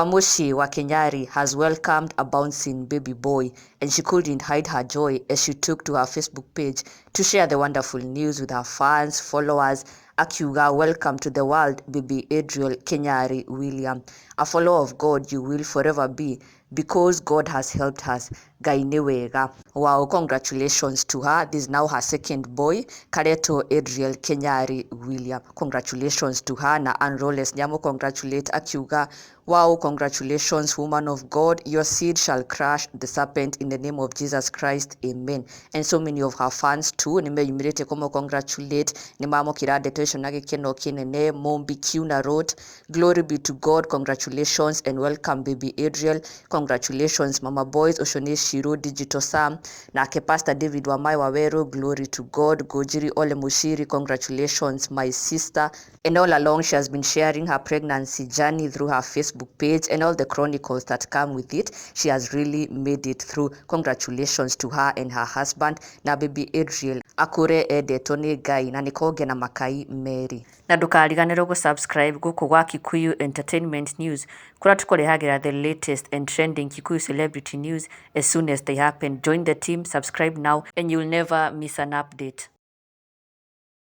Wamuciĩ wa Kenyari has welcomed a bouncing baby boy, and she couldn't hide her joy as she took to her Facebook page to share the wonderful news with her fans, followers, akiuga, "Welcome to the world, baby Adriel Kenyari William. A follower of God you will forever be because God has helped us. Ngai nĩ wega." Wow, congratulations to her. This is now her second boy, karetwo Adriel Kenyari William. Congratulations to her. Na Ann Rolles nĩamũ congratulate akiuga, "Wow, congratulations, woman of God. Your seed shall crush the serpent in the name of Jesus Christ. Amen." And so many of her fans too nĩmeyumĩrĩtie kũmũ congratulate, nĩmamũkĩra ndeto icio na gĩkeno kĩnene. Mombi Kiuna wrote, "Glory be to God. Congratulations and welcome, baby Adriel. Congratulations, mama boys." Ũcio nĩ Shiro Digital Sam. Nake Pastor David Wamai Waweru, "Glory to God." Gojiri Ole Mushiri, "Congratulations, my sister." And all along she has been sharing her pregnancy journey through her Facebook page and all the chronicles that come with it. She has really made it through. Congratulations to her and her husband. Na baby Adriel akũre endetwo nĩ Ngai na nĩkonge na makai merĩ. Na ndũkariganĩrwo gũ-subscribe gũkũ gwa Kikuyu Entertainment News, kũrĩa tũkũrehagĩra the latest and trending Kikuyu celebrity news as soon as they happen. Join the team, subscribe now, and you'll never miss an update.